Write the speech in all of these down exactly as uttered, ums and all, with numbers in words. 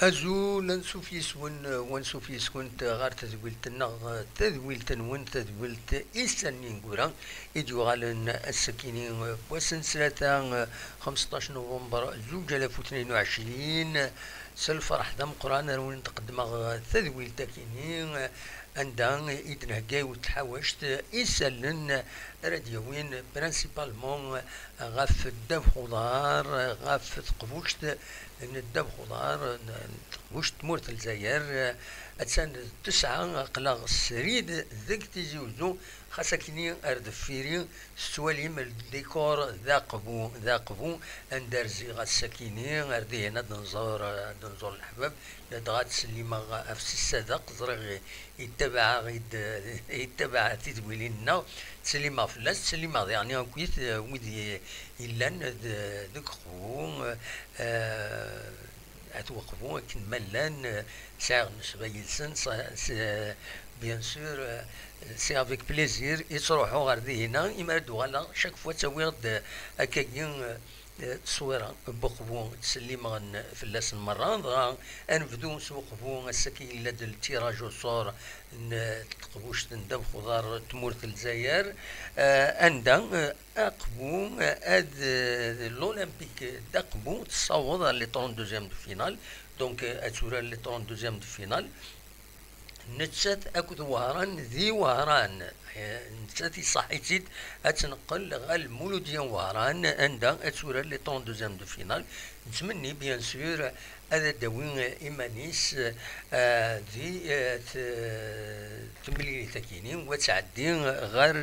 Azul, ansuf yes-wen, wansuf yes-went ɣer tedwilt-nneɣ, tadwilt-nwen, tadwilt Isallen ineggura i d-yuɣalen ass-akini n wass n ttlata, xemseṭṭac november zuǧ alaf u tnin u ɛecrin. S lferḥ d ameqqran ara wen-d-qeddmeɣ tadwilt-akini, anda i d-nhegga yiwet tḥawact, isallen ara d-yawin principalement ɣef ddabex uḍar, ɣef teqbuct n ddabex uḍar, n teqbuct n tmurt n Lezzayer. Attan d tesɛa, aql-aɣ srid deg Tizi Uzzu, xas akkenni ar deffir-i tettwalim le décor d aqbu, d aqbu, anda rziɣ ass-akini, ar dihin ad nẓur, ad nẓur leḥbab, ladɣa ttsellimeɣ ɣef Si Sadeq, ẓriɣ yettabaɛ-aɣ-id, yettabaɛ tidwilin-nneɣ, ttsellimeɣ fell-as, ttsellimeɣ diɣen akkit wid yellan d-, deg uqbu, eh, at Weqbu akken ma llan, eh, sɛiɣ nnesba yid-sen, s-, s-, bien sûr, eh, c'est avec plaisir i ttruḥuɣ ɣer dihina, imi ara d-uɣaleɣ, chaque fois ttawiɣ-d, eh, akkagi, eh, tteswira n Weqbu, ttsellimeɣ n-, fell-asen merra, dɣa ad nebdu s Weqbu, ass-agi yella-d le tirage au sort n, eh, teqbuct n ddabex uḍar n tmurt n Lezzayer, eh, anda, eh, Aqbu, eh, ad, eh, l'Olympique d'Aqbu tessaweḍ à les trente-deuxièmes de finale. Donc, eh, ad turar les trente-deuxièmes de finale. Nettat akked Wehran di Wehran. Eh, nettat iṣaḥ-itt-id ad tneqqel ɣer Lmuludiya n Wehran, anda ad turar les trente-deuxièmes de finale. Nettmenni, bien sûr, ad d-tawi iman-is, eh, di, eh, t-, temlilit-akini, u ad tɛeddi ɣer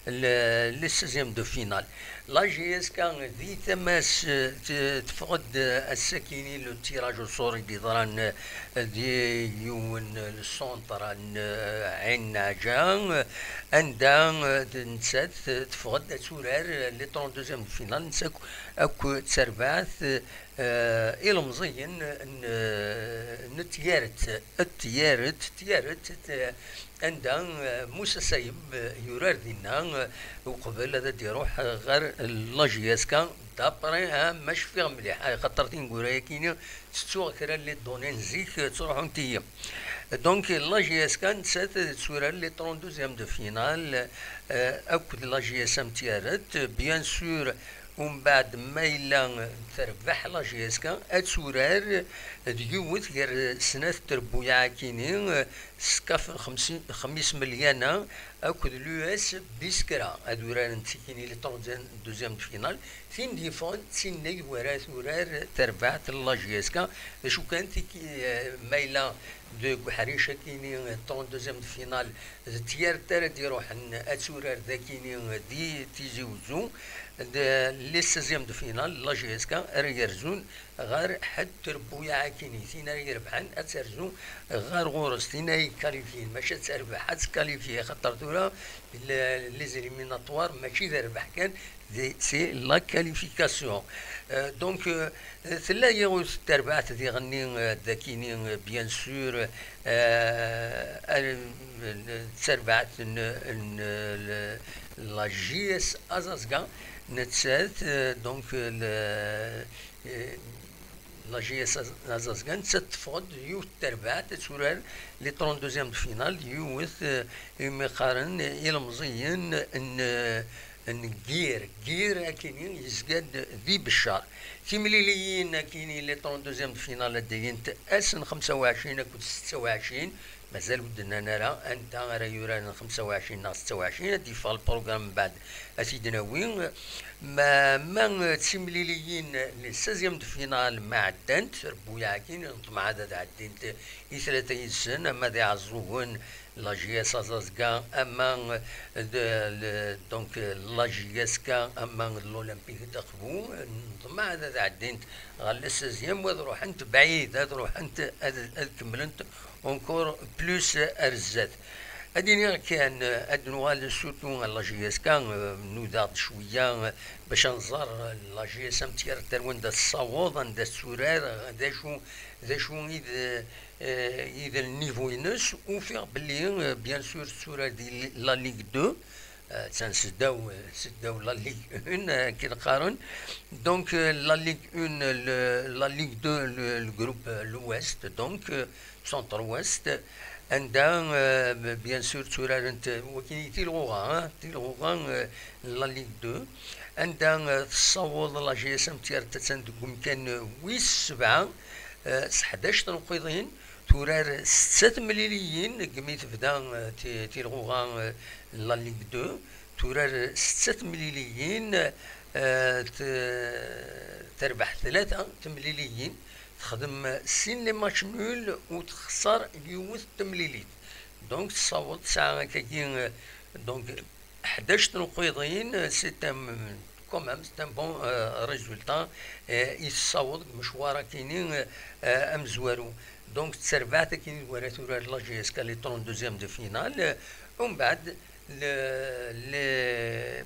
le, le seizième de finale. La J S K di tama-s, eh, t-, teffeɣ-d ass-akini le tirage au sort i d-yeḍran, eh, di yiwen le centre n, eh, Ɛin Naɛǧa, anda, eh, nettat teffeɣ-d ad turar les trente-deuxièmes de finale, nettat akk, akk d tarbaɛt, eh, ilemẓiyen n, n Tyaret, Tyaret, Tyaret, eh, anda, eh, Musa Sayeb, eh, yurar dinna, eh, uqbel ad d-iruḥ, eh, ɣer la J S K, d'après, ah, ma cfiɣ mliḥ, ah, xaṭer tineggura-yakini tettuɣ kra n les données n zik, eh, ttruḥunt-iyi. Donc, la J S K nettat tetturar les trente-deuxièmes de finale, eh, akked la J S M Tyaret, bien sûr, Umbeɛd ma yella terbeḥ la J S K, ad turar d yiwet gar snat trebbuyaɛ-akini, s kaf xemsin, xemmis melyana akked l'U S Biskra, ad uraren tikini les trente-deuxièmes de finale. Tin d-yeffɣen d tin-nni wara turar terbaɛt la J S K, d acu kan tiki-, eh, ma yella deg uḥric-akini trente-deuxième de finale, d Tyaret ara d-iruḥen ad turar dakini di Tizi Uzzu, d les seizièmes de finale, la J S K ara yerzun ɣer ḥedd trebbuyaɛ-akini, tin ara irebḥen ad terzu ɣer ɣur-s, tin ara yekkalifyin, maca ad terbeḥ ad tekkalifyi, axaṭer tura le-, les éliminatoires mačči d rrbeḥ kan, c'est la qualification. Euh, donc, euh, tella yiwet terbaɛt diɣenni, euh, dakini, euh, bien sûr, euh, al-, terbaɛt n, n, l-, la J S Azazga, nettat, euh, donc, euh, le, euh, la J S Azazga, nettat teffeɣ-d yiwet terbaɛt, ad turar les trente-deuxièmes de finale, yiwet, euh, imi qqaren ilemẓiyen n, n Gir. Gir akini yezga-d di Beccar. Timliliyin akini les trente-deuxièmes de finale ad d-ayint ass n xemsa u ɛecrin akked setta u ɛecrin. Mazal ur d-nnan ara anta ara yuraren xemsa u ɛecrin neɣ setta u ɛecrin, ad d-yeffeɣ lprogram mbeɛd ad t-id-nawi. Ma, ma d timliliyin les seizièmes de finale ma ɛeddant, trebbuyaɛ akini neṭmeɛ ad ɛeddint i tlata yid-sen, ama d Iɛeẓẓugen, la J S Azazga, ama d, le, donc, la J S K, ama d l'Olympique d'Aqbu, neṭmeɛ ad ɛeddint ɣer les seizièmes, ad ruḥent bɛid, ad ruḥent ad, ad kemmlent encore plus ar zdat. Ad iniɣ kan, ad nuɣal surtout ɣer la J S K, nudaɣ-d cwiya bac ad nẓer la J S M Tyaret ar wanda tessaweḍ, anda tetturar, d acu, d acu i d, eh, i d le niveau-ines. Ufiɣ belli, eh, bien sûr, tetturar di la Ligue deux. Attan seddaw, seddaw la Ligue un, akken qqaren. Donc, euh, la Ligue un, le, la Ligue deux, le, le groupe, euh, l'Ouest, donc, euh, Centre-Ouest, anda, euh, bien sûr, tturarent, euh, wagi tilɣuɣa, hein, tilɣuɣa, euh, n la Ligue deux, anda, euh, tessaweḍ la G S M Tiert, attan deg umkan, euh, wis sebɛa, euh, s ḥdac tneqqiḍin, turar setta temliliyin, deg mi tebda, euh, ti-, tilɣuɣa, euh, n la Ligue deux, turar setta temliliyin, euh, t-, terbeḥ tlata temliliyin, texdem sin les matchs nuls u texṣer yiwet temlilit. Donc, tessaweḍ tesɛa akkagi, euh, donc, ḥdac tneqqiḍin, c'est un, quand même, c'est un bon, euh, résultat, euh, i tessaweḍ deg mecwar akini, euh, amezwaru. Donc, d tarbaɛt akini wara turar la G S K, les trente-deuxièmes de finale, euh, umbeɛd, le, le,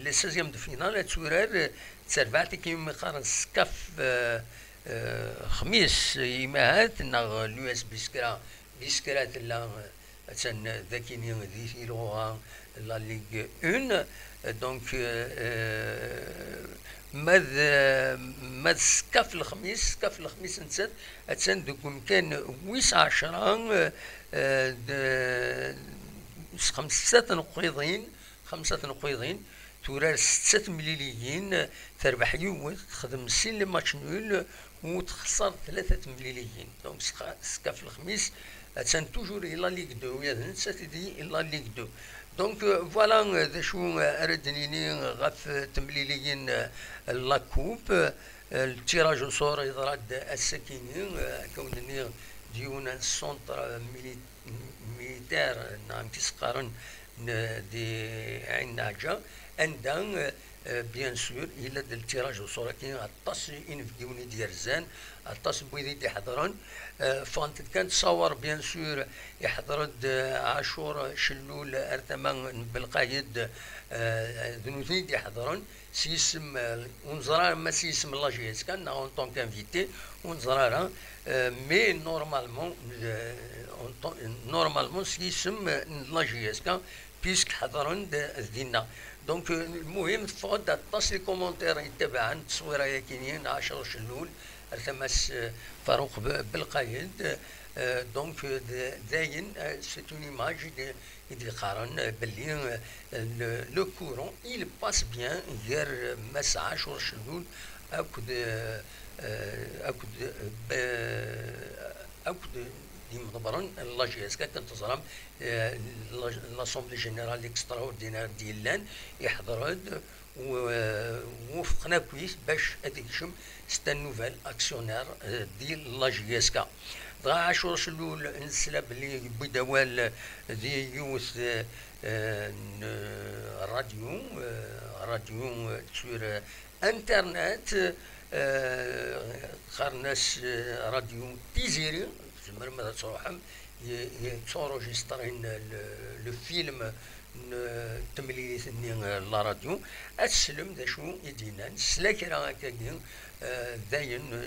les seizièmes de finale, ad turar, euh, d tarbaɛt akini mi qqaren skaf, euh, euh, xmis, imahat, neɣ l'U S B Skra, Biskra tella, euh, attan dakini di tilɣuɣa la Ligue un. Donc, euh, ma d, ma d Skaf Lexmis, Skaf Lexmis nettat attan deg umkan wis ɛecṛa, euh, d, s xemsa tneqqiḍin, xemsa tneqqiḍin, turar setta temliliyin, terbeḥ yiwet, texdem sin les matchs nuls, u texṣer tlata temliliyin. Donc, Skaf Lexmis, attan toujours i la Ligue deux, ula d nettat di la Ligue deux. Donc, euh, voilà, euh, d acu, euh, ara d-nini ɣef, euh, temliliyin, euh, la Coupe. Euh, le tirage au sort yeḍra-d ass-akini, euh, akka wen-nniɣ, d yiwen n centre, euh, mili-, militaire, neɣ amek i s-qqaren, n-, di Ɛin Naɛǧa, anda, euh, Euh, bien sûr, yella-d le tirage au sort-agi, aṭas inebgiwen i d-yerzan, aṭas n wid i d-iḥeḍren. Euh, ffɣent-d kan ttṣawer, bien sûr, iḥeḍer-d, euh, Ɛacur Cellul ar tama n Belqayed, euh, d nutni i d-iḥeḍren. S yisem, euh, ur neẓri ara ma s yisem n la G S K neɣ en tant qu'invité, ur neẓri ara. Euh, mais normalement, euh, en tant-, normalement, s yisem, euh, n la G S K, puisque ḥeḍren-d dinna. Donc, euh, lmuhim, teffeɣ-d aṭas les commentaires yettabaɛen tteswira-yagi-nni n Ɛacur Cellul ar tama-s, euh, Faruq Be-, Belqayed. Euh, donc, euh, d-, dayen, euh, c'est une image i d-, i d-yeqqaren, euh, belli, euh, le, le courant, il passe bien gar, euh, Mass Ɛacur Cellul akked, euh, euh, akked, euh, be-, akked yimḍebbren n la G S K, akken teẓram, euh, la, l'Assemblée Générale Extraordinaire d-yellan, iḥḍer-d, u-, euh, wufqen akkit bac ad ikcem, c'est un nouvel actionnaire, euh, di la G S K. Dɣa Ɛacur Cellul, nesla belli yewwi-d awal di yiwet, euh, euh, n radio, euh, radio, euh, sur, euh, Internet, euh, qqaren-as, euh, Radio Tiziri, tzemrem ad truḥem, y-, y-, ttṛujistrin le, le film n temlilit-nni, euh, la radio, ad teslem d acu i d-yennan. Tesla kra akkagi, euh, dayen, euh,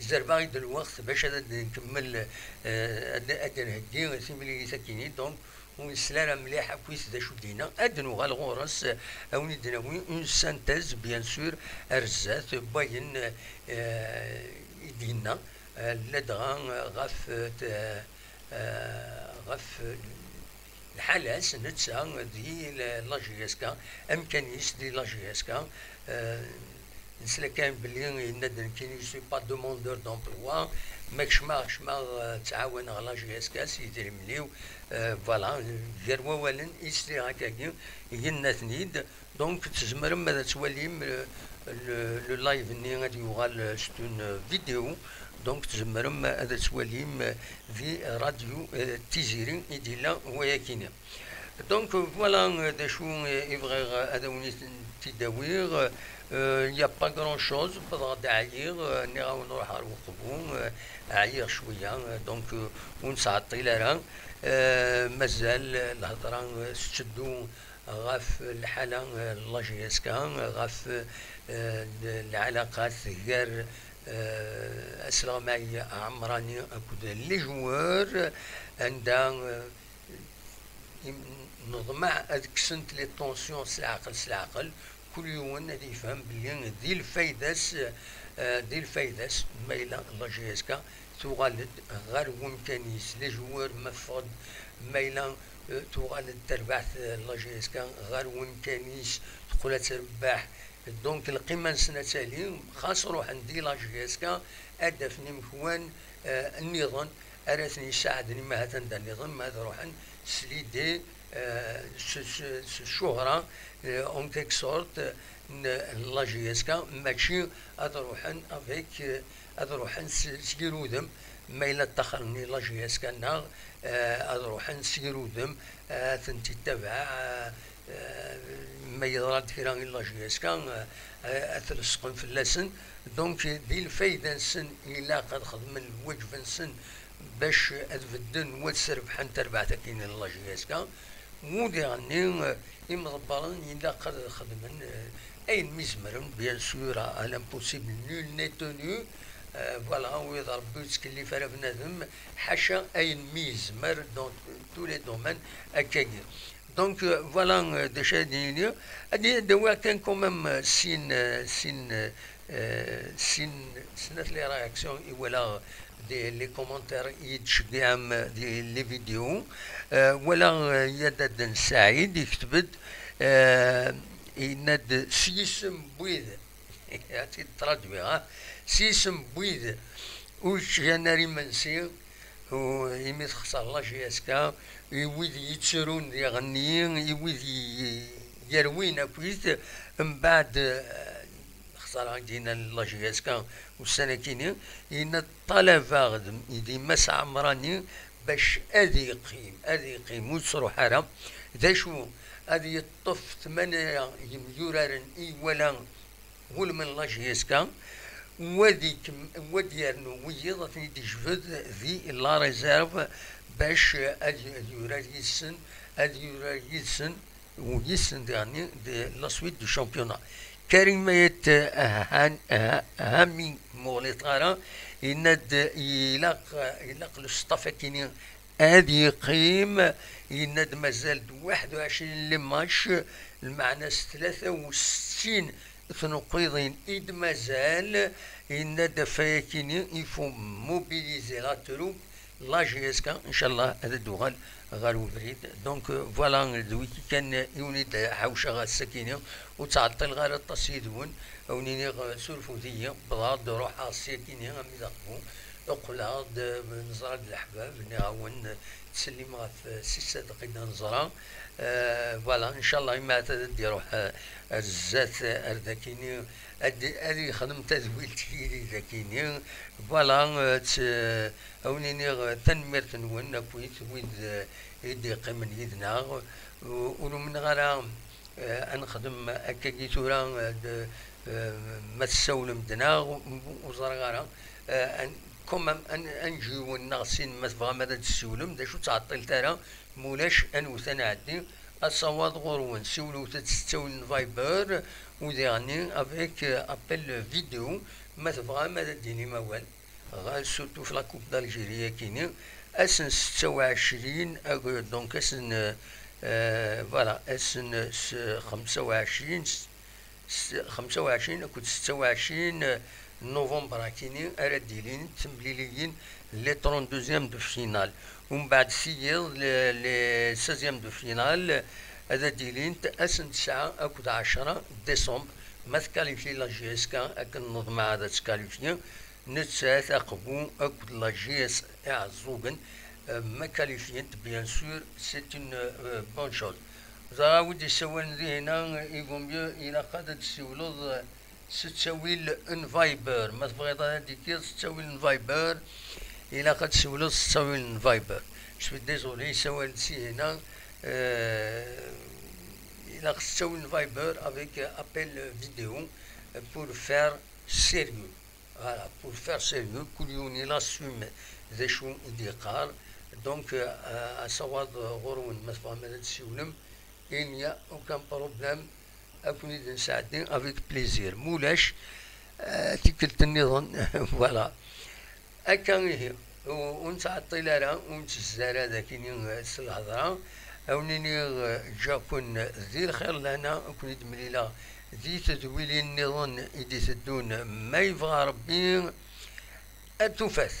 izerba-ɣ-id lweqt bac ad, ad nkemmel, euh, ad, ad d-nheggi timlilit-agi-nni. Donc, ur nesla ara mliḥ akkit d acu d-yenna. Ad nuɣal ɣur-s, ad wen-id-nawi une synthèse, bien sûr, ar zdat, n wayen, euh, i d-yenna, euh, ladɣa, euh, ɣef, euh, t-, euh, ɣef, euh, lḥala-s netta di la, la G S K, amkan-is di la G S K, euh, Nesla kan belli yenna-d nekkini, je suis pas demandeur d'emploi, ma kecmeɣ, kecmeɣ, euh, ttɛawaneɣ la G S K s yidrimen-iw, euh, voilà, gar wawalen i sliɣ akkagi, yenna-ten-id. Donc, tzemrem ad twalim, euh, le, le live-nni ad yuɣal, euh, c'est une, euh, vidéo. Donc, tzemrem ad twalim, euh, di radio, euh, Tiziri i d-yella wayakini. Donc, euh, voilà, euh, d acu, euh, i bɣiɣ, euh, ad awen-t-id-awiɣ. Euh, il y a pas grand chose, wwḍeɣ-d ɛyiɣ, euh, nniɣ-awen ruḥ ɣer uqbu, euh, ɛyiɣ cwiya, euh, donc, euh, ur nettɛeṭṭil ara. Euh, mazal, euh, lhedra, euh, tetteddu ɣef lḥala, euh, n la G S K, ɣef, euh, l-, lɛalaqat gar, euh, asleɣmay aɛemrani akked les joueurs, anda, euh, im-, neḍmeɛ ad kksent les tensions s leɛqel, s leɛqel, kul yiwen ad yefhem belli di lfayda-s, eh, di lfayda-s, ma yella la J S K tuɣal-d ɣer wemkan-is, les joueurs ma ffɣen, ma yella, eh, tuɣal-d terbaɛt, eh, la J S K ɣer wemkan-is, teqqel ad terbeḥ. Donc, lqima-nsen ad tali, xas ruḥen di la J S K, ad d-afen imekwan, eh, nniḍen ara ten-yessaɛden, imi ahat anda nniḍen, ma ad ruḥen s l'idée, eh, s, s, s ccuhra, eh, en quelque sorte, n la J S K, mačči ad ruḥen avec, eh, ad ruḥen s, s yir udem, ma yella ttaxren i la J S K neɣ, eh, ad ruḥen s yir udem, eh, ad tent-ittabaɛ, eh, eh, ma yeḍra-d kra i la J S K, eh, eh, ad t-lesqen fell-asen. Donc, di lfayda-nsen, ilaq ad xedmen lwaǧeb-nsen bac ad bedden u ad srebḥen tarbaɛt-agi n la J S K. U diɣenni, eh, imḍebbren ilaq ad xedmen, eh, ayen mi zemren, bien sûr, à, à l'impossible, nul n'est tenu. Eh, voilà, wid Rebbi ur yettkellif ara bnadem, ḥaca ayen mi yezmer, dans tous les domaines, akkagi. Donc, euh, voilà, euh, d acu ad d-yini. Ad d-, ad d-awiɣ kan quand même, euh, sin, euh, sin, euh, euh, sin, snat les réactions i walaɣ di les commentaires i d-tceggiɛem di les vidéos. Euh, walaɣ, euh, Yadad Saɛid ikteb-d, euh, yenna-d s yisem n wid, ad t-id-traduiɣ, ah, s yisem n wid ur ččan ara imensi, u-, imi texṣer la J S K, i wid yettrun diɣenni, i wid y-, yerwin akkit, mbeɛd, eh, lexṣara i d-yenna la J S K ussan-akini, yenna ṭṭalabeɣ-d di Mass Ɛemrani bac ad yeqqim, ad yeqqim, ur yettruḥ ara. D acu, ad yeṭṭef tmanya yemyuraren i wala Hulmen la J S K, wa d-ikem-, wa d-yernu wiyiḍ ad ten-id-ijbed di la réserve bac ad y-, ad yurar yid-sen, ad yurar yid-sen, u yid-sen diɣenni de la suite du championnat. Karim Ayet, eh, Han-, eh, Hami Mourletara, yenna-d ilaq, ilaq le staff akini ad yeqqim, yenna-d mazal-d waḥed u ɛecrin les matchs, lmeɛna s tlata u settin tneqqiḍin i d-mazal, yenna-d ɣef wayakini, il faut mobiliser la troupe, la J S K, inchallah, ad d-tuɣal ɣer ubrid. Donc, euh, voilà, d wiki kan i wen-id-ḥawceɣ ass-akini, ur ttɛeṭṭileɣ ara aṭas yid-wen, a wen-iniɣ, euh, surfut-iyi, wwḍeɣ-d, ruḥeɣ ssyakini armi d Aqbu, qqleɣ-d, euh, neẓra-d leḥbab, nniɣ-awen, euh, ttsellim ɣef, euh, sissa dqiqa neẓra. Euh, voilà, inchallah, imi ahat ad d-iruḥ, euh, ar zdat, euh, ar dakini, ad, ad yexdem tadwilt yid-i dakini. Voilà, euh, tt-, euh, a wen-iniɣ, euh, tanemmirt-nwen akkit wid, euh, i d-yeqqimen yid-neɣ. U-, ur umneɣ ara, euh, ad nexdem akkagi tura, euh, d-, euh, ma tessawlem-d neɣ ur, ur ẓriɣ ara. Euh, ad, quand même, ad, ad neǧǧ yiwen neɣ sin ma tebɣam ad d-tessiwlem, d acu ur ttɛeṭṭilet ara, ma ulac ad nwet ad nɛeddi. Asawaḍ ɣur-wen, siwlet-d s ttawil n Viber, u diɣenni avec, euh, appel vidéo, ma tebɣam ad d-tinim awal. Ɣer surtout f la Coupe d'Algérie akini, ass n setta u ɛecrin, ag-, donc ass n, euh, voilà, ass n s-, xemsa u ɛecrin, s-, s-, xemsa u ɛecrin akked setta u ɛecrin novembre akini ara d-ilin temliliyin les trente-deuxièmes de finale. Umbeɛd s yiḍ, les, les seizièmes de finale, ad d-ilint ass n tesɛa akked ɛecra décembre, ma tkalifyi la J S K akken neḍmeɛ ad tt-kalifyi, nettat, Aqbu akked la J S Iɛeẓẓugen, euh, ma kalifyent, bien sûr, c'est une, euh, bonne chose. Ẓriɣ wi d-yessawalen dihina, il vaut mieux, ilaq ad d-tessiwleḍ, euh, s ttawil n Viber. Ma tebɣiḍ ad d-tekkiḍ s ttawil n Viber, ilaq ad tessiwleḍ s ttawil n Viber. Je suis désolé, yessawal-d sihina, euh, ilaq s ttawil n Viber avec, euh, appel vidéo, euh, pour faire sérieux. Voilà, pour faire sérieux, kul yiwen il assume d acu i d-yeqqar. Donc, euh, asawaḍ ɣur-wen, ma tebɣam ad d-tessiwlem, il n'y a aucun problème, ad ken-id-nesɛeddi avec plaisir. Ma ulac, euh, tikkelt nniḍen, voilà. Akka ihi, ur, ur nettɛeṭṭil ara, ur nettezzi ara d akini, euh, s lhedra. A wen-iniɣ, eh, ǧǧiɣ-ken di lxir lehna, ad ken-id-mlileɣ di tedwilin nniḍen i d-iteddun, ma yebɣa Ṛebbi. Ad tufat.